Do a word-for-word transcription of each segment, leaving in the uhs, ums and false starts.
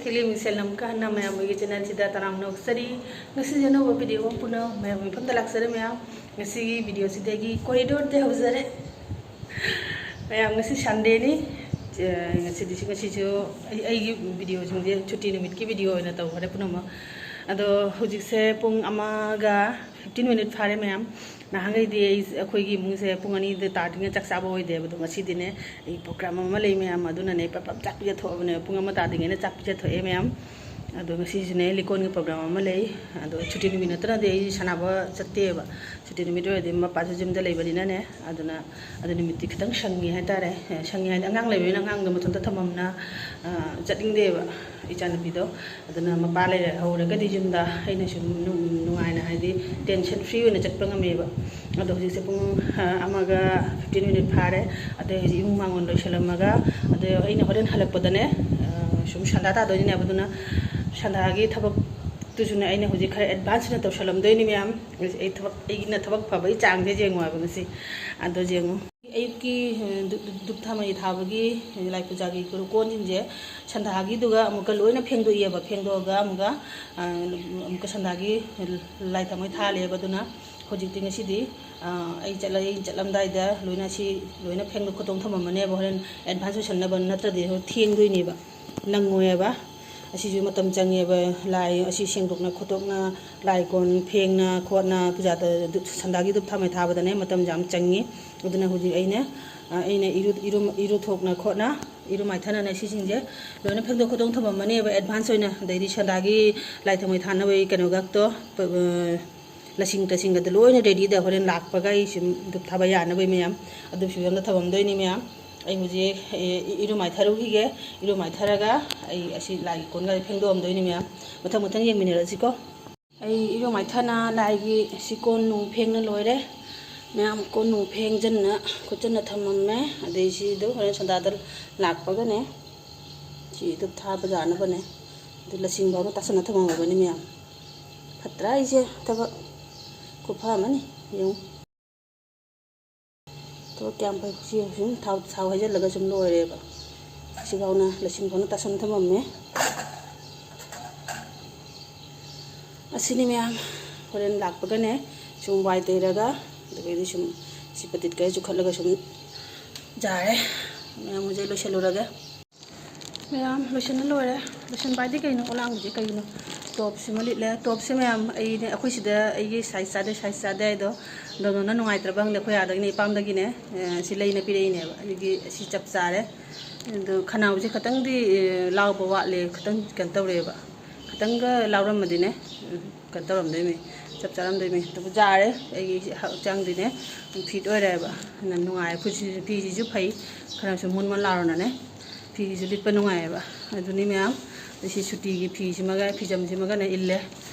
Film ꯃꯤꯡꯁꯦꯜ ꯑꯃꯨꯛꯀ ꯍꯟꯅ ꯃꯌꯥꯝ ꯑꯩꯒꯤ ꯆꯦꯅꯦꯜꯁꯤꯗ ꯇꯔꯥꯝꯅ ꯑꯣꯛꯆꯔꯤ꯫ ꯉꯁꯤꯁꯦ ꯑꯅꯧꯕ ꯚꯤꯗꯤꯑꯣ ꯑꯃ ꯄꯨꯅ ꯃꯌꯥꯝꯒꯤ ꯃꯐꯝꯗ ꯂꯥꯛꯆꯔꯦ꯫ ꯃꯌꯥꯝ, ꯉꯁꯤꯒꯤ ꯚꯤꯗꯤꯑꯣꯁꯤꯗꯒꯤ ꯀꯣꯔꯤꯗꯣꯔꯗ ꯍꯧꯖꯔꯦ꯫ ꯃꯌꯥꯝ, ꯉꯁꯤ ꯁꯟꯗꯦꯅꯤ꯫ ꯑꯦ, ꯉꯁꯤꯗꯤ, ꯉꯁꯤꯁꯨ ꯑꯩ, ꯑꯩꯒꯤ ꯚꯤꯗꯤꯑꯣꯁꯤꯡꯁꯦ ꯁꯨꯇꯤ ꯅꯨꯃꯤꯠꯀꯤ ꯚꯤꯗꯤꯑꯣ ꯑꯣꯏꯅ ꯇꯧꯈꯔꯦ ꯄꯨꯝꯅꯃꯛ꯫ ꯑꯗꯣ ꯍꯧꯖꯤꯛꯁꯦ ꯄꯨꯡ ꯑꯃꯒ ꯐꯤꯐꯇꯤꯟ ꯃꯤꯅꯤꯠ ꯐꯥꯔꯦ ꯃꯌꯥꯝ꯫ ꯅꯍꯥꯟꯈꯩꯗꯤ ꯑꯩ, ꯑꯩꯈꯣꯏꯒꯤ ꯏꯃꯨꯡꯁꯦ ꯄꯨꯡ ꯑꯅꯤꯗ ꯇꯥꯗ꯭ꯔꯤꯉꯩ ꯆꯥꯛ ꯆꯥꯕ ꯑꯣꯏꯗꯦꯕ꯫ ꯑꯗꯣ ꯉꯁꯤꯗꯤꯅꯦ, ꯑꯩ ꯄ꯭ꯔꯣꯒ꯭ꯔꯥꯝ ꯑꯃ ꯂꯩ ꯃꯌꯥꯝ, ꯑꯗꯨꯅꯅꯦ ꯄ꯭ꯔꯞ ꯄ꯭ꯔꯞ ꯆꯥꯛ ꯄꯤꯖꯊꯣꯛꯑꯕꯅꯦ꯫ ꯄꯨꯡ ꯑꯃ ꯇꯥꯗ꯭ꯔꯤꯉꯩꯗ ꯆꯥꯛ ꯄꯤꯖꯊꯣꯛꯑꯦ ꯃꯌꯥꯝ꯫ ꯑꯗꯣ ꯉꯁꯤꯁꯤꯅꯦ ꯂꯤꯀꯣꯟꯒꯤ ꯄ꯭ꯔꯣꯒ꯭ꯔꯥꯝ ꯑꯃ ꯂꯩ꯫ ꯑꯗꯣ ꯁꯨꯇꯤ ꯅꯨꯃꯤꯠ ꯅꯠꯇ꯭ꯔꯗꯤ ꯑꯩ ꯁꯥꯟꯅꯕ ꯆꯠꯇꯦꯕ꯫ ꯁꯨꯇꯤ ꯅꯨꯃꯤꯠ ꯑꯣꯏꯔꯗꯤ ꯃꯄꯥꯁꯨ ꯌꯨꯝꯗ ꯂꯩꯕꯅꯤꯅꯅꯦ, ꯑꯗꯨꯅ ꯑꯗꯨ ꯅꯨꯃꯤꯠꯇꯤ ꯈꯤꯇꯪ ꯁꯪꯉꯤ ꯍꯥꯏꯇꯥꯔꯦ꯫ ꯁꯪꯉꯤ ꯍꯥꯏꯗꯤ ꯑꯉꯥꯡ ꯂꯩꯕꯅꯤꯅ ꯑꯉꯥꯡꯗꯣ ꯃꯊꯟꯇ ꯊꯝꯃꯝꯅ, ꯑ, ꯆꯠꯅꯤꯡꯗꯦꯕ ꯏꯆꯥꯅꯨꯄꯤꯗꯣ꯫ ꯑꯗꯨꯅ ꯃꯄꯥ ꯂꯩꯍꯧꯔꯒꯗꯤ ꯌꯨꯝꯗ ꯑꯩꯅꯁꯨ ꯅꯨꯡ-, ꯅꯨꯡꯉꯥꯏꯅ, ꯍꯥꯏꯗꯤ ꯇꯦꯟꯁꯟ ꯐ꯭ꯔꯤ ꯑꯣꯏꯅ ꯆꯠꯄ ꯉꯝꯃꯦꯕ꯫ ꯑꯗꯣ ꯍꯧꯖꯤꯛꯁꯦ ꯄꯨꯡ, ꯑ, ꯑꯃꯒ ꯐꯤꯐꯇꯤꯟ ꯃꯤꯅꯤꯠ ꯐꯥꯔꯦ꯫ ꯑꯗꯩ ꯍꯧꯖꯤꯛ ꯏꯃꯨꯡ ꯃꯥꯡꯒꯣꯟ ꯂꯣꯏꯁꯜꯂꯝꯃꯒ, ꯑꯗꯩ ꯑꯩꯅ ꯍꯣꯔꯦꯟ ꯍꯜꯂꯛꯄꯗꯅꯦ, ꯑ, ꯁꯨꯝ ꯁꯟꯗꯥ ꯇꯥꯗꯣꯏꯅꯦꯕ꯫ ꯑꯗꯨꯅ ꯁꯟꯗꯥꯒꯤ ꯊꯕꯛꯇꯨꯁꯨꯅꯦ ꯑꯩꯅ ꯍꯧꯖꯤꯛ ꯈꯔ ꯑꯦꯗꯚꯥꯟꯁ ꯑꯣꯏꯅ ꯇꯧꯁꯜꯂꯝꯗꯣꯏꯅꯤ ꯃꯌꯥꯝ꯫ ꯑꯩ ꯊꯕꯛ, ꯑꯩꯒꯤꯅ ꯊꯕꯛ ꯐꯕꯒꯤ ꯆꯥꯡꯁꯦ ꯌꯦꯡꯉꯣ ꯍꯥꯏꯕ ꯉꯁꯤ꯫ ꯑꯗꯣ ꯌꯦꯡꯉꯨ꯫ ꯑꯌꯨꯛꯀꯤ, ꯑ, ꯙꯨꯞ, ꯙꯨꯞ, ꯙꯨꯞ ꯊꯥꯃꯩ ꯊꯥꯕꯒꯤ, ꯂꯥꯏ ꯄꯨꯖꯥꯒꯤ ꯀꯣꯟꯁꯤꯡꯁꯦ ꯁꯟꯗꯥꯒꯤꯗꯨꯒ ꯑꯃꯨꯛꯀ ꯂꯣꯏꯅ ꯐꯦꯡꯗꯣꯛꯏꯑꯕ꯫ ꯐꯦꯡꯗꯣꯛꯑꯒ ꯑꯃꯨꯛꯀ, ꯑ, ꯑꯃꯨꯛꯀ ꯁꯟꯗꯥꯒꯤ ꯂꯥꯏ ꯊꯥꯎꯃꯩ ꯊꯥꯜꯂꯦꯕ꯫ ꯑꯗꯨꯅ ꯍꯧꯖꯤꯛꯇꯤ ꯉꯁꯤꯗꯤ, ꯑ, ꯑꯩ ꯆꯠꯂ-, ꯑꯩ ꯆꯠꯂꯝꯗꯥꯏꯗ ꯂꯣꯏꯅ ꯁꯤ ꯂꯣꯏꯅ ꯐꯦꯡꯗꯣꯛ ꯈꯣꯠꯇꯣꯛ ꯊꯝꯃꯝꯃꯅꯦꯕ꯫ ꯍꯣꯔꯦꯟ ꯑꯦꯗꯚꯥꯟꯁ ꯑꯣꯏꯁꯟꯅꯕ ꯅꯠꯇ꯭ꯔꯗꯤ ꯍꯣꯔꯦꯟ ꯊꯦꯡꯗꯣꯏꯅꯦꯕ, ꯅꯪꯉꯣꯏꯑꯕ꯫ ꯑꯁꯤꯁꯨ ꯃꯇꯝ ꯆꯪꯉꯦꯕ꯫ ꯂꯥꯏ ꯑꯁꯤ ꯁꯦꯡꯗꯣꯛꯅ ꯈꯣꯠꯇꯣꯛꯅ, ꯂꯥꯏ ꯀꯣꯟ ꯐꯦꯡꯅ ꯈꯣꯠꯅ, ꯄꯨꯖꯥꯗ ꯁꯟꯗꯥꯒꯤ ꯙꯨꯞ ꯊꯥꯃꯩ ꯊꯥꯕꯗꯅꯦ ꯃꯇꯝ ꯌꯥꯝ ꯆꯪꯉꯤ꯫ ꯑꯗꯨꯅ ꯍꯧꯖꯤꯛ ꯑꯩꯅ, ꯑ, ꯑꯩꯅ ꯏꯔꯨ-, ꯏꯔꯨ-, ꯏꯔꯨꯊꯣꯛꯅ ꯈꯣꯠꯅ, ꯏꯔꯨ ꯃꯥꯏꯊꯅꯅ ꯁꯤꯁꯤꯡꯁꯦ ꯂꯣꯏꯅ ꯐꯦꯡꯗꯣꯛ ꯈꯣꯠꯇꯣꯛ ꯊꯝꯃꯝꯃꯅꯦꯕ ꯑꯦꯗꯚꯥꯟꯁ ꯑꯣꯏꯅ꯫ ꯑꯗꯩꯗꯤ ꯁꯟꯗꯥꯒꯤ ꯂꯥꯏ ꯊꯥꯎꯃꯩ ꯊꯥꯅꯕꯒꯤ ꯀꯩꯅꯣꯒꯛꯇꯣ, ꯄ-, ꯑ, ꯂꯁꯤꯡ ꯇꯁꯤꯡꯒꯗꯣ ꯂꯣꯏꯅ ꯔꯦꯗꯤꯗ ꯍꯣꯔꯦꯟ ꯂꯥꯛꯄꯒ ꯑꯩ ꯁꯨꯝ ꯙꯨꯞ ꯊꯥꯕ ꯌꯥꯅꯕꯒꯤ ꯃꯌꯥꯝ ꯑꯗꯨꯁꯨ ꯌꯥꯝꯅ ꯊꯝꯃꯝꯗꯣꯏꯅꯤ ꯃꯌꯥꯝ꯫ ꯑꯩ ꯍꯧꯖꯤꯛ, ꯑꯦ, ꯏ-, ꯏꯔꯨ ꯃꯥꯏꯊꯔꯨꯈꯤꯒꯦ꯫ ꯏꯔꯨ ꯃꯥꯏꯊꯔꯒ ꯑꯩ ꯑꯁꯤ ꯂꯥꯏꯒꯤ ꯀꯣꯟꯒ ꯐꯦꯡꯗꯣꯛꯑꯝꯗꯣꯏꯅꯤ ꯃꯌꯥꯝ꯫ ꯃꯊꯪ ꯃꯊꯪ ꯌꯦꯡꯃꯤꯟꯅꯔꯁꯤꯀꯣ꯫ ꯑꯩ ꯏꯔꯨ ꯃꯥꯏꯊꯅ ꯂꯥꯏꯒꯤ ꯁꯤ ꯀꯣꯟ ꯅꯨꯡ ꯐꯦꯡꯅ ꯂꯣꯏꯔꯦ꯫ ꯃꯌꯥꯝ ꯀꯣꯟ ꯅꯨꯡ ꯐꯦꯡꯖꯟꯅ ꯈꯣꯠꯆꯟꯅ ꯊꯝꯃꯝꯃꯦ꯫ ꯑꯗꯩ ꯁꯤꯗꯣ ꯍꯣꯔꯦꯟ ꯁꯟꯗꯥꯗ ꯂꯥꯛꯄꯒꯅꯦ, ꯁꯤ ꯙꯨꯞ ꯊꯥꯕ ꯌꯥꯅꯕꯅꯦ꯫ ꯑꯗꯨ ꯂꯁꯤꯡꯕ ꯑꯃ ꯇꯥꯁꯟꯅ ꯊꯝꯃꯝꯃꯕꯅꯤ ꯃꯌꯥꯝ꯫ ꯐꯠꯇ꯭ꯔꯥ ꯑꯩꯁꯦ ꯊꯕꯛ ꯈꯨꯐ ꯑꯃꯅꯤ ꯌꯦꯡꯉꯨ꯫ ꯊꯕꯛ ꯀꯌꯥꯝ ꯐꯩ꯫ ꯁꯤ ꯁꯨꯝ ꯊꯥꯎ, ꯊꯥꯎ ꯍꯩꯖꯤꯜꯂꯒ ꯁꯨꯝ ꯂꯣꯏꯔꯦꯕ꯫ ꯁꯤꯐꯥꯎꯅ ꯂꯁꯤꯡ ꯐꯥꯎꯅ ꯇꯥꯁꯟ ꯊꯝꯃꯝꯃꯦ꯫ ꯑꯁꯤꯅꯤ ꯃꯌꯥꯝ, ꯍꯣꯔꯦꯟ ꯂꯥꯛꯄꯒꯅꯦ ꯁꯨꯝ ꯋꯥꯏ ꯇꯩꯔꯒ, ꯑꯗꯨꯗꯒꯤꯗꯤ ꯁꯨꯝ ꯁꯤ ꯄꯇꯤꯠ ꯈꯔ ꯆꯨꯈꯠꯂꯒ ꯁꯨꯝ ꯌꯥꯔꯦ꯫ ꯃꯌꯥꯝ ꯍꯧꯖꯤꯛ ꯂꯣꯏꯁꯤꯜꯂꯨꯔꯒꯦ꯫ ꯃꯌꯥꯝ ꯂꯣꯏꯁꯤꯟꯕ ꯂꯣꯏꯔꯦ꯫ ꯂꯣꯏꯁꯤꯟꯕ ꯍꯥꯏꯗꯤ ꯀꯩꯅꯣ? ꯑꯣꯂꯥꯡꯕꯁꯦ ꯀꯩꯅꯣ? ꯇꯣꯞꯁꯤꯃ ꯂꯤꯠꯂꯦ꯫ ꯇꯣꯞꯁꯦ ꯃꯌꯥꯝ ꯑꯩꯅꯦ, ꯑꯩꯈꯣꯏ ꯁꯤꯗ ꯑꯩꯒꯤ ꯁꯥꯏꯖ ꯆꯥꯗꯦ, ꯁꯥꯏꯖ ꯆꯥꯗꯦ ꯍꯥꯏꯗꯣ ꯗꯣꯅꯣꯅ ꯅꯨꯡꯉꯥꯏꯇ꯭ꯔꯕ ꯈꯪꯗꯦ, ꯑꯩꯈꯣꯏ ꯑꯥꯗꯒꯤꯅꯦ, ꯏꯄꯥꯝꯗꯒꯤꯅꯦ, ꯑ, ꯁꯤ ꯂꯩꯅ ꯄꯤꯔꯛꯏꯅꯦꯕ꯫ ꯑꯗꯨꯒꯤ ꯁꯤ ꯆꯞ ꯆꯥꯔꯦ꯫ ꯑꯗꯨ ꯈꯅꯥꯎꯁꯦ ꯈꯤꯇꯪꯗꯤ, ꯑ, ꯂꯥꯎꯕ ꯋꯥꯠꯂꯦ, ꯈꯤꯇꯪ ꯀꯩꯅꯣ ꯇꯧꯔꯦꯕ꯫ ꯈꯤꯇꯪꯒ ꯂꯥꯎꯔꯝꯃꯗꯤꯅꯦ, ꯎꯝ, ꯀꯩꯅꯣ ꯇꯧꯔꯝꯗꯣꯏꯅꯤ, ꯆꯞ ꯆꯥꯔꯝꯗꯣꯏꯅꯤ꯫ ꯑꯗꯨꯕꯨ ꯌꯥꯔꯦ, ꯑꯩꯒꯤ ꯍꯛꯆꯥꯡꯗꯤꯅꯦ ꯐꯤꯠ ꯑꯣꯏꯔꯦꯕ, ꯑꯗꯨꯅ ꯅꯨꯡꯉꯥꯏ꯫ ꯐꯤꯁꯤꯁꯨ, ꯐꯤꯁꯤꯁꯨ ꯐꯩ, ꯈꯔꯁꯨ ꯃꯣꯟ ꯃꯣꯟ ꯂꯥꯎꯔꯅꯅꯦ, ꯐꯤꯁꯤꯁꯨ ꯂꯤꯠꯄ ꯅꯨꯡꯉꯥꯏꯌꯦꯕ꯫ ꯑꯗꯨꯅꯤ ꯃꯌꯥꯝ, ꯁꯤ ꯁꯨꯇꯤꯒꯤ ꯐꯤꯁꯤꯃꯒ ꯐꯤꯖꯝꯁꯤꯃꯒꯅꯦ ꯏꯜꯂꯦ꯫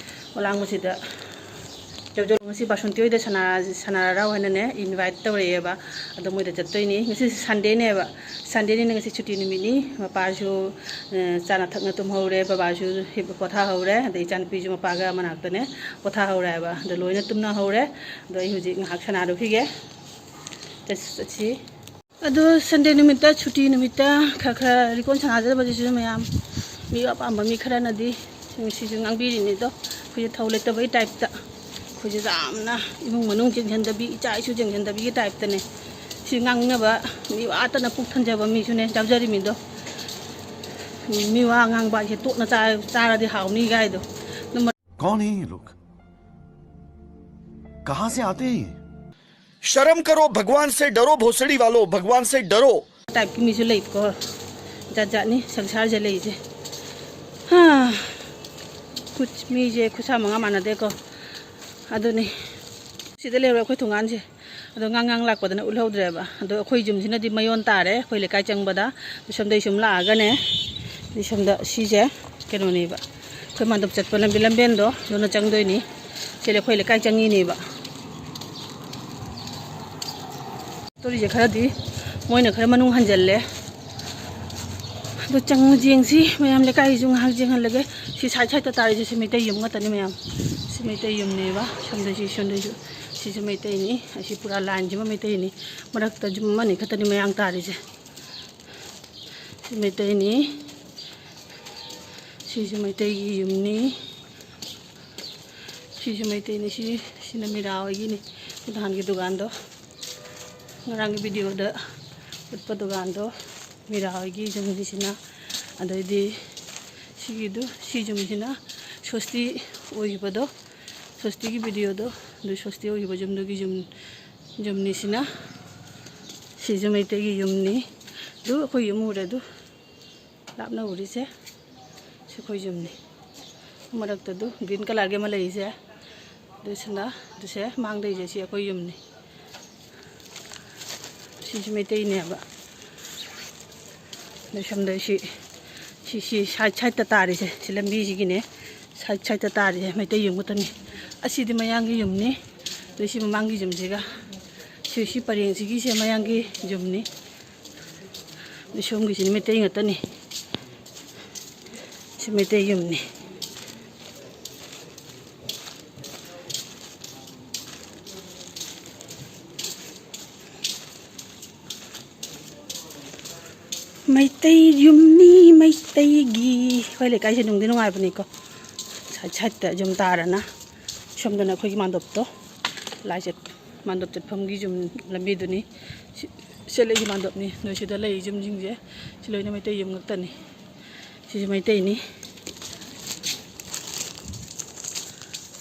ꯑꯣꯂꯥꯡꯕꯁꯤꯗ ꯖꯧ ꯖꯧ ꯉꯁꯤ ꯕꯥꯁꯟꯇꯤ ꯍꯣꯏꯗ ꯁꯥꯟꯅ-, ꯁꯥꯟꯅꯔꯔꯥꯎ ꯍꯥꯏꯅꯅꯦ ꯏꯟꯚꯥꯏꯠ ꯇꯧꯔꯛꯑꯦꯕ꯫ ꯑꯗꯣ ꯃꯣꯏꯗ ꯆꯠꯇꯣꯏꯅꯤ꯫ ꯉꯁꯤ ꯁꯟꯗꯦꯅꯦꯕ, ꯁꯟꯗꯦꯅꯤꯅ ꯉꯁꯤ ꯁꯨꯇꯤ ꯅꯨꯃꯤꯠꯅꯤ꯫ ꯃꯄꯥꯁꯨ, ꯑ, ꯆꯥꯅ ꯊꯛꯅ ꯇꯨꯝꯍꯧꯔꯦ, ꯕꯕꯥꯁꯨ ꯍꯤꯞ ꯄꯣꯊꯥꯍꯧꯔꯦ, ꯑꯗꯩ ꯏꯆꯥꯅꯨꯄꯤꯁꯨ ꯃꯄꯥꯒ ꯃꯅꯥꯛꯇꯅꯦ ꯄꯣꯊꯥꯍꯧꯔꯦꯕ꯫ ꯑꯗꯣ ꯂꯣꯏꯅ ꯇꯨꯝꯅꯍꯧꯔꯦ꯫ ꯑꯗꯣ ꯑꯩ ꯍꯧꯖꯤꯛ ꯉꯥꯏꯍꯥꯛ ꯁꯥꯟꯅꯔꯨꯈꯤꯒꯦ꯫ ꯆꯠꯁꯤ, ꯆꯠꯁꯤ꯫ ꯑꯗꯣ ꯁꯟꯗꯦ ꯅꯨꯃꯤꯠꯇ, ꯁꯨꯇꯤ ꯅꯨꯃꯤꯠꯇ ꯈꯔ ꯈꯔ ꯂꯤꯀꯣꯟ ꯁꯥꯟꯅꯖꯗꯕꯁꯤꯁꯨ ꯃꯌꯥꯝ, ꯃꯤ ꯑꯄꯥꯝꯕ ꯃꯤ ꯈꯔꯅꯗꯤ ꯁꯤꯁꯨ ꯉꯥꯡꯕꯤꯔꯤꯅꯤ꯫ ꯑꯗꯣ ꯑꯩꯈꯣꯏꯁꯦ ꯊꯧ ꯂꯩꯇꯕꯩ ꯇꯥꯏꯞꯇ, ꯑꯩꯈꯣꯏꯁꯦ ꯌꯥꯝꯅ ꯏꯃꯨꯡ ꯃꯅꯨꯡ ꯌꯦꯡꯁꯤꯟꯗꯕꯤ, ꯏꯆꯥ ꯏꯁꯨ ꯌꯦꯡꯁꯤꯟꯗꯕꯤꯒꯤ ꯇꯥꯏꯞꯇꯅꯦ ꯁꯤ ꯉꯥꯡꯅꯕ꯫ ꯃꯤ ꯋꯥꯇꯅ ꯄꯨꯛ ꯊꯟꯖꯕ ꯃꯤꯁꯨꯅꯦ ꯌꯥꯎꯖꯔꯤꯃꯤꯗꯣ꯫ ꯃꯤ ꯋꯥ ꯉꯥꯡꯕ ꯍꯥꯏꯁꯦ ꯇꯣꯛꯅ ꯆꯥ-, ꯆꯥꯔꯗꯤ ꯍꯥꯎꯅꯤ ꯀꯥꯏꯗꯣ꯫ ꯑꯗꯨꯝ कौन है ये लोग? कहाँ से आते हैं ये? शर्म करो, भगवान से डरो, भोसड़ी वालों, भगवान से डरो। ꯇꯥꯏꯞꯀꯤ ꯃꯤꯁꯨ ꯂꯩꯀꯣ, ꯖꯥꯠ ꯖꯥꯠꯅꯤ ꯁꯪꯁꯥꯔꯁꯦ ꯂꯩꯁꯦ꯫ ꯍꯥ, ꯈꯨꯠ-, ꯃꯤꯁꯦ ꯈꯨꯠꯁꯥ ꯃꯉꯥ ꯃꯥꯟꯅꯗꯦꯀꯣ꯫ ꯑꯗꯨꯅꯤ, ꯁꯤꯗ ꯂꯩꯍꯧꯔꯦ ꯑꯩꯈꯣꯏ ꯊꯣꯡꯒꯥꯟꯁꯦ꯫ ꯑꯗꯣ ꯉꯥꯡ ꯉꯥꯡ ꯂꯥꯛꯄꯗꯅ ꯎꯠꯍꯧꯗ꯭ꯔꯦꯕ꯫ ꯑꯗꯣ ꯑꯩꯈꯣꯏ ꯌꯨꯝꯁꯤꯅꯗꯤ ꯃꯌꯣꯟ ꯇꯥꯔꯦ, ꯑꯩꯈꯣꯏ ꯂꯩꯀꯥꯏ ꯆꯪꯕꯗ꯫ ꯁꯣꯝꯗꯩ ꯁꯨꯝ ꯂꯥꯛꯑꯒꯅꯦ, ꯁꯤ ꯁꯣꯝꯗ ꯁꯤꯁꯦ ꯀꯩꯅꯣꯅꯦꯕ, ꯑꯩꯈꯣꯏ ꯃꯥꯟꯗꯞ ꯆꯠꯄ ꯂꯝꯕꯤ, ꯂꯝꯕꯦꯟꯗꯣ ꯑꯗꯨꯅ ꯆꯪꯗꯣꯏꯅꯤ꯫ ꯁꯤꯗ ꯑꯩꯈꯣꯏ ꯂꯩꯀꯥꯏ ꯆꯪꯉꯤꯅꯦꯕ꯫ ꯇꯧꯔꯤꯁꯦ ꯈꯔꯗꯤ ꯃꯣꯏꯅ ꯈꯔ ꯃꯅꯨꯡ ꯍꯟꯖꯜꯂꯦ꯫ ꯑꯗꯣ ꯆꯪ-, ꯌꯦꯡꯁꯤ ꯃꯌꯥꯝ, ꯂꯩꯀꯥꯏꯁꯤꯁꯨ ꯉꯥꯏꯍꯥꯛ ꯌꯦꯡꯍꯜꯂꯒꯦ꯫ ꯁꯤ ꯁꯥꯏꯠ ꯁꯥꯏꯠꯇ ꯇꯥꯔꯤꯁꯦ ꯁꯤ ꯃꯩꯇꯩ ꯌꯨꯝ ꯉꯥꯛꯇꯅꯤ ꯃꯌꯥꯝ꯫ ꯁꯤ ꯃꯩꯇꯩ ꯌꯨꯝꯅꯦꯕ꯫ ꯁꯣꯝꯗꯁꯨ, ꯁꯣꯝꯗꯁꯨ ꯁꯤꯁꯨ ꯃꯩꯇꯩꯅꯤ꯫ ꯑꯁꯤ ꯄꯨꯔꯥ ꯂꯥꯏꯟꯁꯤꯃ ꯃꯩꯇꯩꯅꯤ꯫ ꯃꯔꯛꯇ ꯌꯨꯝ ꯑꯃꯅꯤ ꯈꯛꯇꯅꯤ ꯃꯌꯥꯡ ꯇꯥꯔꯤꯁꯦ꯫ ꯁꯤ ꯃꯩꯇꯩꯅꯤ꯫ ꯁꯤꯁꯨ ꯃꯩꯇꯩꯒꯤ ꯌꯨꯝꯅꯤ꯫ ꯁꯤꯁꯨ ꯃꯩꯇꯩꯅꯤ꯫ ꯁꯤ, ꯁꯤꯅ ꯃꯤꯔꯥ ꯍꯣꯏꯒꯤꯅꯤ꯫ ꯅꯍꯥꯟꯒꯤ ꯗꯨꯀꯥꯟꯗꯣ, ꯉꯔꯥꯡꯒꯤ ꯚꯤꯗꯤꯑꯣꯗ ꯎꯠꯄ ꯗꯨꯀꯥꯟꯗꯣ ꯃꯤꯔꯥ ꯍꯣꯏꯒꯤ ꯌꯨꯝꯅꯤꯁꯤꯅ꯫ ꯑꯗꯩꯗꯤ ꯁꯤꯒꯤꯗꯨ, ꯁꯤ ꯌꯨꯝꯁꯤꯅ ꯁꯣꯁꯇꯤ ꯑꯣꯏꯈꯤꯕꯗꯣ, ꯁꯣꯁꯇꯤꯒꯤ ꯚꯤꯗꯤꯑꯣꯗꯣ, ꯑꯗꯨ ꯁꯣꯁꯇꯤ ꯑꯣꯏꯈꯤꯕ ꯌꯨꯝꯗꯨꯒꯤ ꯌꯨꯝ, ꯌꯨꯝꯅꯤꯁꯤꯅ꯫ ꯁꯤꯁꯨ ꯃꯩꯇꯩꯒꯤ ꯌꯨꯝꯅꯤ꯫ ꯑꯗꯨ ꯑꯩꯈꯣꯏ ꯌꯨꯝ ꯎꯔꯦ꯫ ꯑꯗꯨ ꯂꯥꯞꯅ ꯎꯔꯤꯁꯦ ꯁꯤ ꯑꯩꯈꯣꯏ ꯌꯨꯝꯅꯤ꯫ ꯃꯔꯛꯇ ꯑꯗꯨ ꯒ꯭ꯔꯤꯟ ꯀꯂꯔꯒꯤ ꯑꯃ ꯂꯩꯔꯤꯁꯦ, ꯑꯗꯨꯁꯤꯅ, ꯑꯗꯨꯁꯦ ꯃꯥꯡꯗꯩꯁꯦ ꯁꯤ ꯑꯩꯈꯣꯏ ꯌꯨꯝꯅꯤ꯫ ꯁꯤꯁꯨ ꯃꯩꯇꯩꯅꯦꯕ꯫ ꯑꯗꯩ ꯁꯣꯝꯗ ꯁꯤ, ꯁꯤ, ꯁꯤ ꯁꯥꯏꯠ ꯁꯥꯏꯠꯇ ꯇꯥꯔꯤꯁꯦ, ꯁꯤ ꯂꯝꯕꯤꯁꯤꯒꯤꯅꯦ, ꯁꯥꯏꯠ ꯁꯥꯏꯠꯇ ꯇꯥꯔꯤꯁꯦ ꯃꯩꯇꯩ ꯌꯨꯝ ꯈꯛꯇꯅꯤ꯫ ꯑꯁꯤꯗꯤ ꯃꯌꯥꯡꯒꯤ ꯌꯨꯝꯅꯤ꯫ ꯑꯗꯩ ꯁꯤ ꯃꯃꯥꯡꯒꯤ ꯌꯨꯝꯁꯤꯒ, ꯁꯤ, ꯁꯤ ꯄꯔꯦꯡꯁꯤꯒꯤꯁꯦ ꯃꯌꯥꯡꯒꯤ ꯌꯨꯝꯅꯤ꯫ ꯑꯗꯩ ꯁꯣꯝꯒꯤꯁꯤꯅ ꯃꯩꯇꯩ ꯉꯥꯛꯇꯅꯤ꯫ ꯁꯤ ꯃꯩꯇꯩ ꯌꯨꯝꯅꯤ꯫ ꯃꯩꯇꯩ ꯌꯨꯝꯅꯤ, ꯃꯩꯇꯩꯒꯤ꯫ ꯑꯩꯈꯣꯏ ꯂꯩꯀꯥꯏꯁꯦ ꯅꯨꯡꯗꯤ ꯅꯨꯡꯉꯥꯏꯕꯅꯤꯀꯣ꯫ ꯁꯥꯏꯠ ꯁꯥꯏꯠꯇ ꯌꯨꯝ ꯇꯥꯔꯅ꯫ ꯁꯣꯝꯗꯅ ꯑꯩꯈꯣꯏꯒꯤ ꯃꯥꯟꯗꯣꯞꯇꯣ, ꯂꯥꯏ ꯆꯠ-, ꯃꯥꯟꯗꯣꯞ ꯆꯠꯐꯝꯒꯤ ꯌꯨꯝ ꯂꯝꯕꯤꯗꯨꯅꯤ꯫ ꯁꯤ, ꯁꯤ ꯂꯩꯒꯤ ꯃꯥꯟꯗꯣꯞꯅꯤ꯫ ꯑꯗꯣ ꯁꯤꯗ ꯂꯩ ꯌꯨꯝꯁꯤꯡꯁꯦ, ꯁꯤ ꯂꯣꯏꯅ ꯃꯩꯇꯩ ꯌꯨꯝ ꯉꯥꯛꯇꯅꯤ꯫ ꯁꯤꯁꯨ ꯃꯩꯇꯩꯅꯤ꯫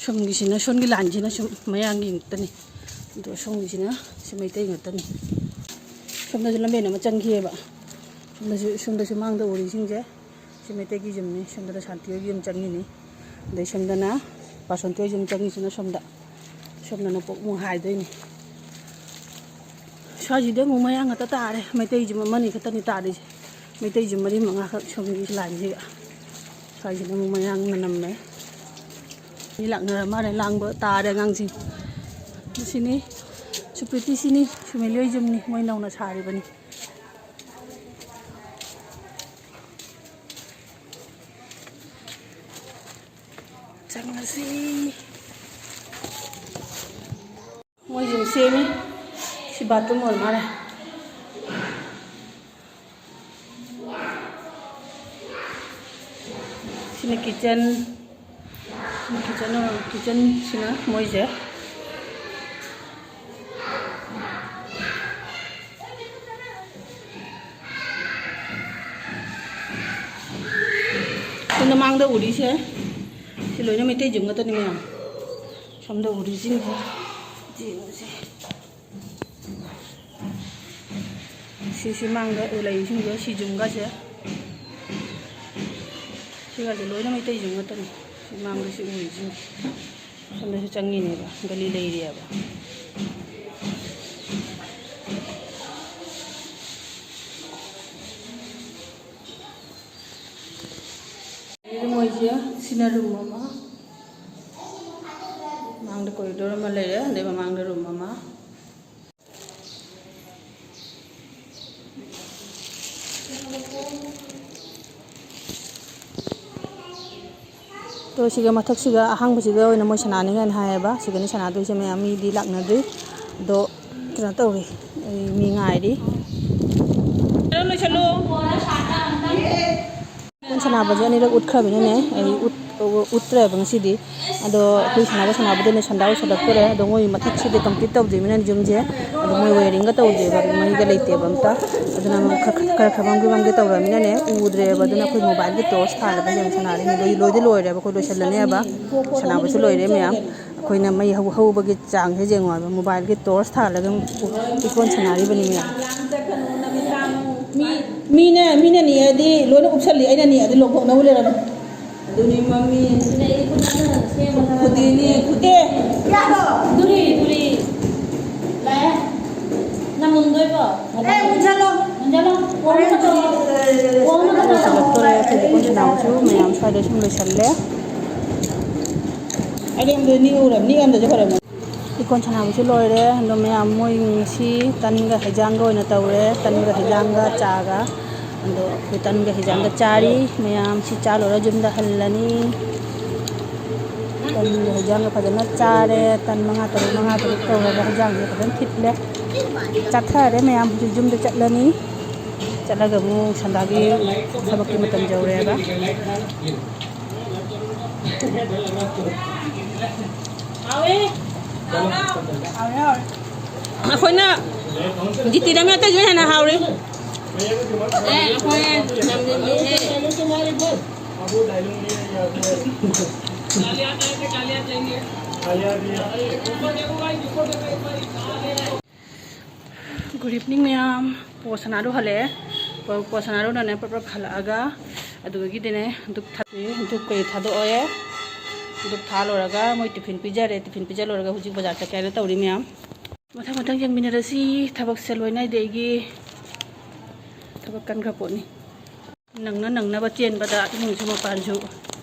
ꯁꯣꯝꯒꯤꯁꯤꯅ, ꯁꯣꯝꯒꯤ ꯂꯥꯏꯟꯁꯤꯅ ꯁꯨꯝ ꯃꯌꯥꯡꯒꯤ ꯉꯥꯛꯇꯅꯤ꯫ ꯑꯗꯣ ꯁꯣꯝꯒꯤꯁꯤꯅ ꯁꯤ ꯃꯩꯇꯩ ꯉꯥꯛꯇꯅꯤ꯫ ꯁꯣꯝꯗꯁꯨ ꯂꯝꯕꯦꯟ ꯑꯃ ꯆꯪꯈꯤꯑꯕ꯫ ꯁꯣꯝꯗꯁꯨ, ꯁꯣꯝꯗꯁꯨ ꯃꯥꯡꯗ ꯎꯔꯤꯁꯤꯡꯁꯦ ꯁꯤ ꯃꯩꯇꯩꯒꯤ ꯌꯨꯝꯅꯤ꯫ ꯁꯣꯝꯗꯅ ꯁꯥꯟꯇꯤ ꯍꯣꯏꯒꯤ ꯌꯨꯝ ꯆꯪꯉꯤꯅꯤ꯫ ꯑꯗꯩ ꯁꯣꯝꯗꯅ ꯄꯥꯁꯣꯟꯇꯤ ꯍꯣꯏ ꯌꯨꯝ ꯆꯪꯉꯤꯁꯤꯅ ꯁꯣꯝꯗ꯫ ꯁꯣꯝꯗꯅ ꯄꯣꯛ ꯃꯨꯛ ꯍꯥꯏꯗꯣꯏꯅꯤ꯫ ꯁ꯭ꯋꯥꯏꯁꯤꯗꯤ ꯑꯃꯨꯛ ꯃꯌꯥꯡ ꯉꯥꯛꯇ ꯇꯥꯔꯦ꯫ ꯃꯩꯇꯩ ꯌꯨꯝ ꯑꯃꯅꯤ ꯈꯛꯇꯅꯤ ꯇꯥꯔꯤꯁꯦ꯫ ꯃꯩꯇꯩ ꯌꯨꯝ ꯃꯔꯤ ꯃꯉꯥꯈꯛ ꯁꯣꯝꯒꯤ ꯂꯥꯏꯟꯁꯤꯒ꯫ ꯁ꯭ꯋꯥꯏꯁꯤꯗ ꯑꯃꯨꯛ ꯃꯌꯥꯡꯅ ꯅꯝꯃꯦ꯫ ꯃꯤ ꯂꯥꯛꯅꯔ ꯃꯥꯜꯂꯦ, ꯂꯥꯡꯕ ꯇꯥꯔꯦ ꯑꯉꯥꯡꯁꯤꯡ꯫ ꯁꯤꯅꯤ, ꯁꯨꯄ꯭ꯔꯤꯇꯤ ꯁꯤꯅꯤ, ꯁꯨꯃꯦꯂꯤ ꯍꯣꯏ ꯌꯨꯝꯅꯤ, ꯃꯣꯏ ꯅꯧꯅ ꯁꯥꯔꯤꯕꯅꯤ꯫ ꯆꯪꯉꯁꯤ꯫ ꯃꯣꯏꯁꯨ ꯁꯦꯝꯃꯤ꯫ ꯁꯤ ꯕꯥꯠꯔꯨꯝ ꯑꯣꯏꯔ ꯃꯥꯜꯂꯦ꯫ ꯁꯤꯅ ꯀꯤꯠꯆꯟ꯫ ꯀꯤꯠꯆꯟ, ꯀꯤꯠꯆꯟꯁꯤꯅ ꯃꯣꯏꯁꯦ꯫ ꯁꯣꯝꯗ ꯃꯥꯡꯗ ꯎꯔꯤꯁꯦ, ꯁꯤ ꯂꯣꯏꯅ ꯃꯩꯇꯩ ꯌꯨꯝ ꯉꯥꯛꯇꯅꯤ ꯃꯌꯥꯝ꯫ ꯁꯣꯝꯗ ꯎꯔꯤꯁꯤꯡꯁꯦ ꯌꯦꯡꯉꯨꯁꯦ꯫ ꯁꯤꯁꯤ ꯃꯥꯡꯗ ꯂꯩꯁꯤꯡꯁꯦ, ꯁꯤ ꯌꯨꯝꯒꯁꯦ, ꯁꯤꯒꯁꯦ ꯂꯣꯏꯅ ꯃꯩꯇꯩ ꯌꯨꯝ ꯉꯥꯛꯇꯅꯤ꯫ ꯁꯤ ꯃꯥꯡꯗ ꯁꯤ ꯎꯔꯤꯁꯤꯡꯁꯦ꯫ ꯁꯣꯝꯗꯁꯨ ꯆꯪꯉꯤꯅꯦꯕ, ꯒꯂꯤ ꯂꯩꯔꯤꯑꯕ꯫ ꯑꯗꯨ ꯃꯣꯏꯁꯦ ꯁꯤꯅ ꯔꯨꯝ ꯑꯃ, ꯃꯃꯥꯡꯗ ꯀꯣꯔꯤꯗꯣꯔ ꯑꯃ ꯂꯩꯔꯦ, ꯑꯗꯩ ꯃꯃꯥꯡꯗ ꯔꯨꯝ ꯑꯃ꯫ ꯑꯗꯣ ꯁꯤꯒ ꯃꯊꯛꯁꯤꯒ ꯑꯍꯥꯡꯕꯁꯤꯒ ꯑꯣꯏꯅ ꯃꯣꯏ ꯁꯥꯟꯅꯅꯤꯡꯉꯥꯏꯅ ꯍꯥꯏꯌꯦꯕ꯫ ꯁꯤꯒꯅꯤ ꯁꯥꯟꯅꯗꯣꯏꯁꯦ ꯃꯌꯥꯝ, ꯃꯤꯗꯤ ꯂꯥꯛꯅꯗ꯭ꯔꯤ꯫ ꯑꯗꯣ ꯀꯩꯅꯣ ꯇꯧꯔꯤ, ꯑꯩ ꯃꯤ ꯉꯥꯏꯔꯤ꯫ ꯂꯣꯏꯁꯜꯂꯣ꯫ ꯀꯣꯟ ꯁꯥꯟꯅꯕꯁꯦ ꯑꯅꯤꯔꯛ ꯎꯠꯈ꯭ꯔꯕꯅꯤꯅꯅꯦ, ꯑꯩ ꯎꯠ-, ꯎꯠꯇ꯭ꯔꯦꯕ ꯉꯁꯤꯗꯤ꯫ ꯑꯗꯣ ꯑꯩꯈꯣꯏ ꯁꯥꯟꯅꯕ ꯁꯥꯟꯅꯕꯗꯨꯅ ꯁꯟꯗꯥ ꯑꯣꯏꯁꯜꯂꯛꯇꯣꯔꯦ꯫ ꯑꯗꯣ ꯃꯣꯏ ꯃꯊꯛꯁꯤꯗꯤ complete ꯇꯧꯗ꯭ꯔꯤꯕꯅꯤꯅ ꯌꯨꯝꯁꯦ, ꯑꯗꯣ ꯃꯣꯏ wiring ꯒ ꯇꯧꯗꯦꯕ, ꯃꯩꯒ ꯂꯩꯇꯦꯕ ꯑꯝꯇ꯫ ꯑꯗꯨꯅ ꯈꯔ, ꯈꯔ, ꯈꯔ ꯃꯝꯒꯦ ꯃꯝꯒꯦ ꯇꯧꯔꯕꯅꯤꯅꯅꯦ, ꯎꯗ꯭ꯔꯦꯕ꯫ ꯑꯗꯨꯅ ꯑꯩꯈꯣꯏ mobile ꯒꯤ torch ꯊꯥꯜꯂꯒ ꯌꯦꯡ ꯁꯥꯟꯅꯔꯤꯅꯦ꯫ ꯂꯣꯏ-, ꯂꯣꯏꯗꯤ ꯂꯣꯏꯔꯦꯕ, ꯑꯩꯈꯣꯏ ꯂꯣꯏꯁꯜꯂꯅꯦꯕ꯫ ꯁꯥꯟꯅꯕꯁꯨ ꯂꯣꯏꯔꯦ ꯃꯌꯥꯝ꯫ ꯑꯩꯈꯣꯏꯅ ꯃꯩ ꯍꯧ-, ꯍꯧꯕꯒꯤ ꯆꯥꯡꯁꯦ ꯌꯦꯡꯉꯣ ꯍꯥꯏꯕ, mobile ꯒꯤ torch ꯊꯥꯜꯂꯒ ꯂꯤꯀꯣꯟ ꯁꯥꯟꯅꯔꯤꯕꯅꯤ ꯃꯌꯥꯝ꯫ ꯃꯤ, ꯃꯤꯅ, ꯃꯤꯅ ꯅꯤꯛꯑꯗꯤ ꯂꯣꯏꯅ ꯎꯞꯁꯜꯂꯤ, ꯑꯩꯅ ꯅꯤꯛꯑꯗꯤ ꯂꯧꯊꯣꯛꯅꯕ ꯂꯩꯔꯝꯃꯦ꯫ ꯑꯗꯨꯅꯤ ꯃꯃꯤ꯫ ꯈꯨꯗꯤꯅꯤ, ꯈꯨꯗꯤ꯫ ꯑꯦ, ꯗꯨꯔꯤ, ꯗꯨꯔꯤ꯫ ꯂꯥꯛꯑꯦ꯫ ꯅꯪ ꯃꯨꯟꯗꯣꯏꯕꯣ? ꯑꯦ, ꯃꯨꯟꯖꯜꯂꯣ꯫ ꯃꯨꯟꯖꯜꯂꯣ꯫ ꯂꯣꯏꯁꯤꯜꯂꯛꯇꯣꯔꯦ꯫ ꯑꯩꯈꯣꯏ ꯂꯤꯀꯣꯟ ꯁꯥꯟꯅꯕꯁꯨ ꯃꯌꯥꯝ ꯁ꯭ꯋꯥꯏꯗ ꯁꯨꯝ ꯂꯣꯏꯁꯜꯂꯦ꯫ ꯑꯩꯗꯤ ꯑꯝꯇ ꯅꯤꯛꯎꯔꯦ, ꯅꯤꯛꯑꯝꯗꯗꯤ ꯐꯔꯦ꯫ ꯂꯤꯀꯣꯟ ꯁꯥꯟꯅꯕꯁꯨ ꯂꯣꯏꯔꯦ꯫ ꯑꯗꯣ ꯃꯌꯥꯝ ꯃꯣꯏ ꯉꯁꯤ ꯇꯟꯒ ꯍꯩꯖꯥꯡꯒ ꯑꯣꯏꯅ ꯇꯧꯔꯦ꯫ ꯇꯟꯒ ꯍꯩꯖꯥꯡꯒ ꯆꯥꯒ꯫ ꯑꯗꯣ ꯑꯩꯈꯣꯏ ꯇꯟꯒ ꯍꯩꯖꯥꯡꯒ ꯆꯥꯔꯤ꯫ ꯃꯌꯥꯝ ꯁꯤ ꯆꯥ ꯂꯣꯏꯔ ꯌꯨꯝꯗ ꯍꯜꯂꯅꯤ꯫ ꯇꯟꯒ ꯍꯩꯖꯥꯡꯒ ꯐꯖꯅ ꯆꯥꯔꯦ꯫ ꯇꯟ ꯃꯉꯥ ꯇꯔꯨꯛ, ꯃꯉꯥ ꯇꯔꯨꯛ ꯇꯧꯔꯒ ꯍꯩꯖꯥꯡꯁꯦ ꯐꯖꯅ ꯊꯤꯠꯂꯦ꯫ ꯆꯥꯊꯔꯦ ꯃꯌꯥꯝ꯫ ꯍꯧꯖꯤꯛ ꯌꯨꯝꯗ ꯆꯠꯂꯅꯤ꯫ ꯆꯠꯂꯒ ꯑꯃꯨꯛ ꯁꯟꯗꯥꯒꯤ ꯊꯕꯛꯀꯤ ꯃꯇꯝ ꯌꯧꯔꯦꯕ꯫ ꯑꯩꯈꯣꯏꯅ ꯖꯤꯇꯤꯗ ꯃꯦꯠꯇꯁꯨ ꯍꯦꯟꯅ ꯍꯥꯎꯔꯤ꯫ ꯑꯦ, ꯑꯩꯈꯣꯏ ꯅꯝꯃꯤꯍꯦ꯫ Good evening ꯃꯌꯥꯝ꯫ ꯄꯣ ꯁꯅꯥꯗꯨ ꯍꯜꯂꯛꯑꯦ꯫ ꯄꯣ, ꯄꯣ ꯁꯅꯥꯗꯨꯅꯅꯦ ꯄ꯭ꯔꯞ ꯄ꯭ꯔꯞ ꯍꯜꯂꯛꯑꯒ ꯑꯗꯨꯗꯒꯤꯗꯤꯅꯦ ꯙꯨꯞ ꯊꯥ-, ꯙꯨꯞ ꯀꯩ ꯊꯥꯗꯣꯛꯑꯦ꯫ ꯙꯨꯞ ꯊꯥ ꯂꯣꯏꯔꯒ ꯃꯣꯏ ꯇꯤꯐꯤꯟ ꯄꯤꯖꯔꯦ꯫ ꯇꯤꯐꯤꯟ ꯄꯤꯖ ꯂꯣꯏꯔꯒ ꯍꯧꯖꯤꯛ ꯕꯖꯥꯔ ꯆꯠꯀꯦ ꯍꯥꯏꯅ ꯇꯧꯔꯤ ꯃꯌꯥꯝ꯫ ꯃꯊꯪ ꯃꯊꯪ ꯌꯦꯡꯃꯤꯟꯅꯔꯁꯤ꯫ ꯊꯕꯛꯁꯦ ꯂꯣꯏ ꯅꯥꯏꯗꯦ ꯑꯩꯒꯤ꯫ ꯊꯕꯛ ꯀꯟꯈ꯭ꯔ ꯄꯣꯠꯅꯤ꯫ ꯅꯪꯅ ꯅꯪꯅꯕ ꯆꯦꯟꯕꯗ ꯏꯃꯨꯡꯁꯨ ꯃꯄꯥꯟꯁꯨ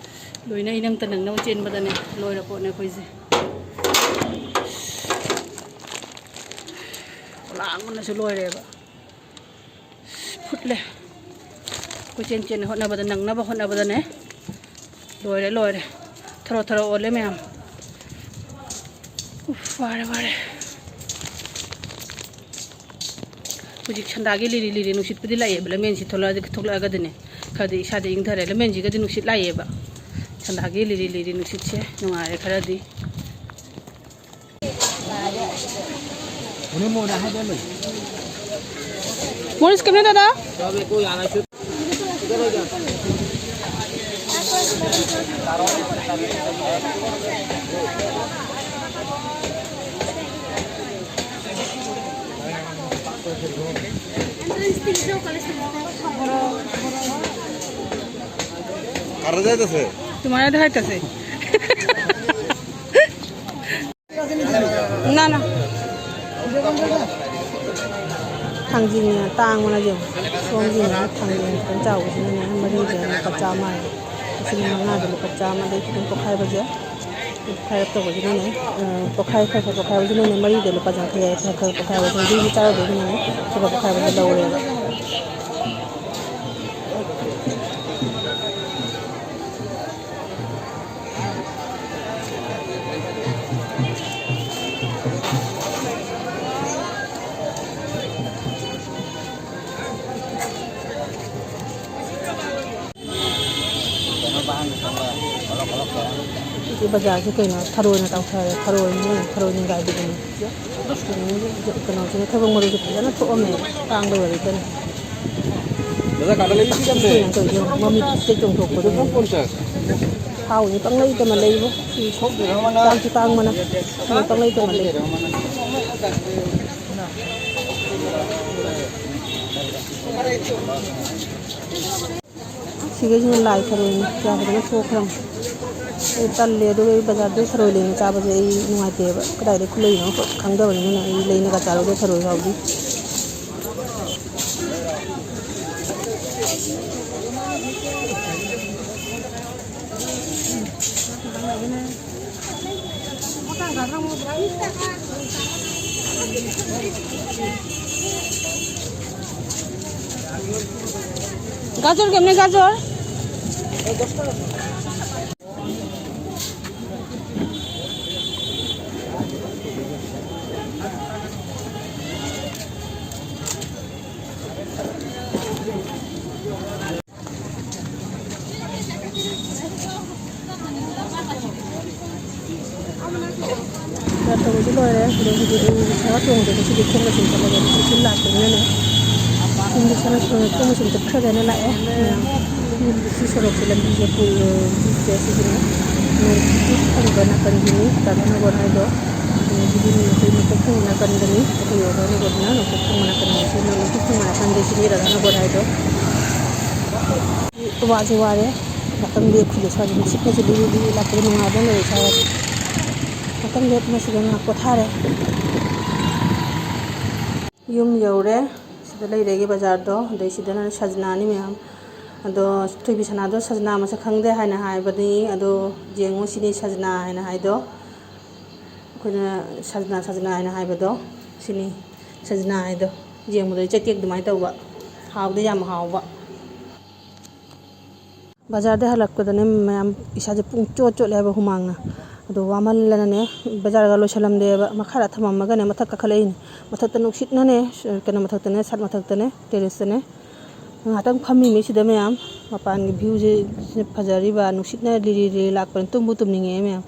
ꯂꯣꯏꯅ ꯏꯅꯪꯇ ꯅꯪꯅꯕ ꯆꯦꯟꯕꯗꯅꯦ ꯂꯣꯏꯔ ꯄꯣꯠꯅꯦ ꯑꯩꯈꯣꯏꯁꯦ꯫ ꯂꯥꯡꯕꯅꯁꯨ ꯂꯣꯏꯔꯦꯕ꯫ ꯐꯨꯠꯂꯦ꯫ ꯀꯣꯏꯆꯦꯟ ꯆꯦꯟꯅ ꯍꯣꯠꯅꯕꯗ, ꯅꯪꯅꯕ ꯍꯣꯠꯅꯕꯗꯅꯦ ꯂꯣꯏꯔꯦ, ꯂꯣꯏꯔꯦ꯫ ꯊꯔꯣ ꯊꯔꯣ ꯑꯣꯜꯂꯦ ꯃꯌꯥꯝ꯫ ꯎꯐ, ꯋꯥꯔꯦ, ꯋꯥꯔꯦ꯫ ꯍꯧꯖꯤꯛ ꯁꯟꯗꯥꯒꯤ ꯂꯤꯔꯤ ꯂꯤꯔꯤ ꯅꯨꯡꯁꯤꯠꯄꯨꯗꯤ ꯂꯥꯛꯑꯦꯕ, ꯂꯝꯖꯦꯟꯁꯤ ꯊꯣꯛꯂꯛꯑꯗꯤ, ꯊꯣꯛꯂꯛꯑꯒꯗꯤꯅꯦ ꯈꯔꯗꯤ ꯏꯁꯥꯗ ꯏꯪꯊꯔꯦ꯫ ꯂꯝꯖꯦꯟꯁꯤꯒꯗꯤ ꯅꯨꯡꯁꯤꯠ ꯂꯥꯛꯑꯦꯕ꯫ ꯁꯟꯗꯥꯒꯤ ꯂꯤꯔꯤ ꯂꯤꯔꯤ ꯅꯨꯡꯁꯤꯠꯁꯦ ꯅꯨꯡꯉꯥꯏꯔꯦ ꯈꯔꯗꯤ꯫ ꯃꯣꯔꯤꯁ ꯀꯩꯅꯣ ꯗꯥꯗꯥ? কারা যাইতেছে? তোমার দেখা যাইতেছে। না, না। ꯊꯥꯡꯖꯤꯡ ꯇꯥꯡꯕꯅ ꯌꯦꯡꯉꯨ꯫ ꯁꯣꯝꯒꯤꯅꯦ ꯊꯥꯡꯖꯤꯡ ꯈꯤꯇꯪ ꯆꯥꯎꯕꯁꯤꯅꯅꯦ ꯃꯔꯤꯗ ꯂꯨꯄꯥ ꯆꯥꯝꯃ ꯍꯥꯏ꯫ ꯑꯁꯤꯅ ꯃꯉꯥꯗ ꯂꯨꯄꯥ ꯆꯥꯝꯃ, ꯑꯗꯩ ꯈꯤꯇꯪ ꯄꯣꯛꯈꯥꯏꯕꯁꯦ, ꯄꯣꯛꯈꯥꯏꯔꯞ ꯇꯧꯕꯁꯤꯅꯅꯦ, ꯑ, ꯄꯣꯛꯈꯥꯏ ꯈꯔ ꯈꯔ ꯄꯣꯛꯈꯥꯏꯕꯁꯤꯅꯅꯦ ꯃꯔꯤꯗ ꯂꯨꯄꯥ ꯌꯥꯡꯈꯩ ꯍꯥꯏ꯫ ꯈꯔ ꯈꯔ ꯄꯣꯛꯈꯥꯏꯕꯁꯤꯅ ꯍꯨꯏꯒꯤ ꯆꯥꯔꯨꯕꯒꯤꯅꯅꯦ ꯈꯔ ꯄꯣꯛꯈꯥꯏꯕꯁꯦ ꯂꯧꯔꯦꯕ꯫ ꯁꯤ ꯕꯖꯥꯔꯁꯦ ꯀꯩꯅꯣ, ꯊꯔꯣꯏꯅ ꯇꯥꯎꯊꯔꯦ꯫ ꯊꯔꯣꯏꯅꯦ, ꯊꯔꯣꯏ ꯅꯤꯡꯒꯥꯏꯕꯤꯗꯨꯅꯦ꯫ ꯀꯩꯅꯣꯁꯤꯅ, ꯊꯩꯕꯣꯡ ꯃꯔꯨꯁꯦ ꯐꯖꯅ ꯊꯣꯛꯑꯝꯃꯦ꯫ ꯇꯥꯡꯕꯩ ꯋꯥꯔꯤꯗꯅꯤ꯫ ꯃꯃꯤꯠꯁꯤꯗ ꯆꯣꯡꯊꯣꯛꯄꯗꯣ꯫ ꯊꯥꯎꯁꯦ ꯄꯪꯂꯩꯗ ꯑꯃ ꯂꯩꯕ꯫ ꯆꯥꯛꯁꯨ ꯇꯥꯡꯕꯅ꯫ ꯊꯥꯎ ꯄꯪꯂꯩꯗ ꯑꯃ ꯂꯩꯕ꯫ ꯁꯤꯈꯩꯁꯤꯅ ꯂꯥꯏ ꯊꯔꯣꯏꯅꯤ꯫ ꯀꯌꯥ ꯐꯖꯅ ꯊꯣꯛꯈ꯭ꯔꯕꯅꯤ꯫ ꯑꯩ ꯇꯜꯂꯦ꯫ ꯑꯗꯨꯒ ꯑꯩ ꯕꯖꯥꯔꯗ ꯊꯔꯣꯏ ꯂꯩꯅ ꯆꯥꯕꯁꯦ ꯑꯩ ꯅꯨꯡꯉꯥꯏꯇꯦꯕ꯫ ꯀꯗꯥꯏꯗꯩ ꯈꯨꯠꯂꯩꯅꯣ ꯈꯪꯗꯕꯅꯤꯅ ꯑꯩ ꯂꯩꯅꯒ ꯆꯥꯔꯨꯗꯦ ꯊꯔꯣꯏ ꯐꯥꯎꯗꯤ꯫ গাজর কেমনে গাজর? ꯇꯧꯕꯁꯨ ꯂꯣꯏꯔꯦ꯫ ꯑꯗꯣ ꯍꯧꯖꯤꯛ ꯑꯩ ꯔꯤꯛꯁꯥ ꯇꯣꯡꯗꯦ꯫ ꯉꯁꯤꯗꯤ ꯈꯣꯡꯅ ꯁꯨꯝ ꯆꯠꯂꯒꯦ꯫ ꯎꯆꯤꯟ ꯂꯥꯛꯄꯅꯤꯅꯅꯦ꯫ ꯌꯨꯝꯗ ꯁꯥꯟꯅ ꯁꯥꯟꯅ ꯈꯣꯡꯅ ꯁꯨꯝ ꯆꯠꯈ꯭ꯔꯒꯦꯅ ꯂꯥꯛꯑꯦ ꯃꯌꯥꯝ꯫ ꯌꯨꯝꯗ ꯁꯤ ꯁꯣꯔꯣꯛꯁꯦ ꯂꯝꯕꯤꯁꯦ ꯄꯨ-, ꯁꯤꯁꯦ ꯁꯤꯁꯤꯅ ꯅꯣꯡꯄꯣꯛ ꯊꯪꯕ ꯅꯥꯀꯟꯒꯤꯅꯤ ꯔꯥꯙꯥꯅꯒꯔ ꯍꯥꯏꯗꯣ꯫ ꯑꯗꯒꯤꯗꯤ ꯑꯩꯈꯣꯏ ꯅꯣꯡꯄꯣꯛ ꯊꯪꯕ ꯅꯥꯀꯟꯗꯅꯤ꯫ ꯑꯩꯈꯣꯏ ꯔꯥꯙꯥꯅꯒꯔꯗꯨꯅ ꯅꯣꯡꯄꯣꯛ ꯊꯪꯕ ꯅꯥꯀꯟꯗ, ꯁꯤ ꯅꯣꯡꯄꯣꯛ ꯊꯪꯕ ꯅꯥꯀꯟꯗ ꯁꯤꯅꯤ ꯔꯥꯙꯥꯅꯒꯔ ꯍꯥꯏꯗꯣ꯫ ꯋꯥꯁꯨ ꯋꯥꯔꯦ꯫ ꯉꯥꯛꯇꯪ ꯂꯦꯞꯈꯤꯒꯦ ꯁ꯭ꯋꯥꯏꯗ꯫ ꯅꯨꯡꯁꯤꯠꯀꯁꯦ ꯂꯤꯔꯤ ꯂꯤꯔꯤ ꯂꯥꯛꯄꯗ ꯅꯨꯡꯉꯥꯏꯕ ꯑꯃ ꯂꯩꯔꯦ ꯁ꯭ꯋꯥꯏꯗ꯫ ꯉꯥꯛꯇꯪ ꯂꯦꯞ ꯃꯁꯤꯗ ꯉꯥꯏꯍꯥꯛ ꯄꯣꯊꯥꯔꯦ꯫ ꯌꯨꯝ ꯌꯧꯔꯦ꯫ ꯁꯤꯗ ꯂꯩꯔꯦ ꯑꯩꯒꯤ ꯕꯖꯥꯔꯗꯣ꯫ ꯑꯗꯩ ꯁꯤꯗꯅ ꯁꯖꯅꯥꯅꯤ ꯃꯌꯥꯝ꯫ ꯑꯗꯣ ꯊꯣꯏꯕꯤ ꯁꯅꯥꯗꯣ ꯁꯖꯅꯥ ꯃꯁꯛ ꯈꯪꯗꯦ ꯍꯥꯏꯅ ꯍꯥꯏꯕꯅꯤ꯫ ꯑꯗꯣ ꯌꯦꯡꯉꯨ ꯁꯤꯅꯤ ꯁꯖꯅꯥ ꯍꯥꯏꯅ ꯍꯥꯏꯗꯣ꯫ ꯑꯩꯈꯣꯏꯅ ꯁꯖꯅꯥ ꯁꯖꯅꯥ ꯍꯥꯏꯅ ꯍꯥꯏꯕꯗꯣ ꯁꯤꯅꯤ ꯁꯖꯅꯥ ꯍꯥꯏꯗꯣ꯫ ꯌꯦꯡꯕꯗ ꯆꯩꯇꯦꯛ ꯑꯗꯨꯃꯥꯏꯅ ꯇꯧꯕ꯫ ꯍꯥꯎꯗꯤ ꯌꯥꯝ ꯍꯥꯎꯕ꯫ ꯕꯖꯥꯔꯗ ꯍꯜꯂꯛꯄꯗꯅꯦ ꯃꯌꯥꯝ ꯏꯁꯥꯁꯦ ꯄꯨꯡ ꯆꯣꯠ ꯆꯣꯠꯂꯦ ꯍꯥꯏꯕ ꯍꯨꯃꯥꯡꯅ꯫ ꯑꯗꯣ ꯋꯥꯃꯜꯂꯅꯅꯦ ꯕꯖꯥꯔꯒ ꯂꯣꯏꯁꯜꯂꯝꯗꯦꯕ꯫ ꯃꯈꯥꯗ ꯊꯝꯃꯝꯃꯒꯅꯦ ꯃꯊꯛ ꯀꯥꯈꯠꯂꯛꯏꯅꯦ꯫ ꯃꯊꯛꯇ ꯅꯨꯡꯁꯤꯠꯅꯅꯦ, ꯀꯩꯅꯣ ꯃꯊꯛꯇꯅꯦ, ꯁꯠ ꯃꯊꯛꯇꯅꯦ, terraceꯇꯅꯦ ꯉꯥꯏꯍꯥꯛꯇꯪ ꯐꯝꯃꯤꯅꯤ ꯁꯤꯗ ꯃꯌꯥꯝ꯫ ꯃꯄꯥꯟꯒꯤ ꯚ꯭ꯌꯨꯁꯦ ꯐꯖꯔꯤꯕ, ꯅꯨꯡꯁꯤꯠꯅ ꯂꯤꯔꯤ ꯂꯤꯔꯤ ꯂꯥꯛꯄꯅ ꯇꯨꯝꯕꯨ ꯇꯨꯝꯅꯤꯡꯉꯛꯑꯦ ꯃꯌꯥꯝ꯫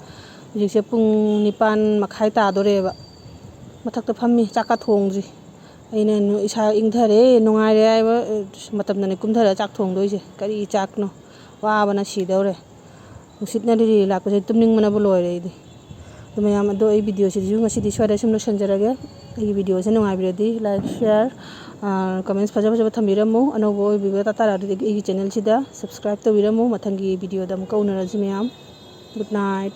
ꯍꯧꯖꯤꯛꯁꯦ ꯄꯨꯡ ꯅꯤꯄꯥꯟ ꯃꯈꯥꯏ ꯇꯥꯗꯣꯔꯦꯕ꯫ ꯃꯊꯛꯇ ꯐꯝꯃꯤ, ꯆꯥꯛꯀ ꯊꯣꯡꯗ꯭ꯔꯤ꯫ ꯑꯩꯅ ꯅꯨ-, ꯏꯁꯥ ꯏꯪꯊꯔꯦ, ꯅꯨꯡꯉꯥꯏꯔꯦ ꯍꯥꯏꯕ, ꯑ, ꯃꯇꯝꯗꯅꯦ ꯀꯨꯝꯊꯔ ꯆꯥꯛ ꯊꯣꯡꯗꯣꯏꯁꯦ꯫ ꯀꯔꯤ ꯆꯥꯛꯅꯣ? ꯋꯥꯕꯅ ꯁꯤꯗꯧꯔꯦ꯫ ꯅꯨꯡꯁꯤꯠꯅ ꯂꯤꯔꯤ ꯂꯥꯛꯄꯁꯦ ꯇꯨꯝꯅꯤꯡꯕꯅꯕꯨ ꯂꯣꯏꯔꯦ ꯑꯩꯗꯤ꯫ ꯑꯗꯨ ꯃꯌꯥꯝ, ꯑꯗꯣ ꯑꯩ ꯚꯤꯗꯤꯑꯣꯁꯤꯁꯨ ꯉꯁꯤꯗꯤ ꯁ꯭ꯋꯥꯏꯗ ꯁꯨꯝ ꯂꯣꯏꯁꯤꯟꯖꯔꯒꯦ꯫ ꯑꯩꯒꯤ ꯚꯤꯗꯤꯑꯣꯁꯦ ꯅꯨꯡꯉꯥꯏꯕꯤꯔꯗꯤ like, share, ꯑ, comments ꯐꯖ ꯐꯖꯕ ꯊꯝꯕꯤꯔꯝꯃꯨ꯫ ꯑꯅꯧꯕ ꯑꯣꯏꯕꯤꯕ ꯇꯥꯔꯒꯗꯤ ꯑꯩꯒꯤ ꯆꯦꯅꯦꯜꯁꯤꯗ subscribe ꯇꯧꯕꯤꯔꯝꯃꯨ꯫ ꯃꯊꯪꯒꯤ ꯚꯤꯗꯤꯑꯣꯗ ꯑꯃꯨꯛꯀ ꯎꯅꯔꯁꯤ ꯃꯌꯥꯝ꯫ Good night꯫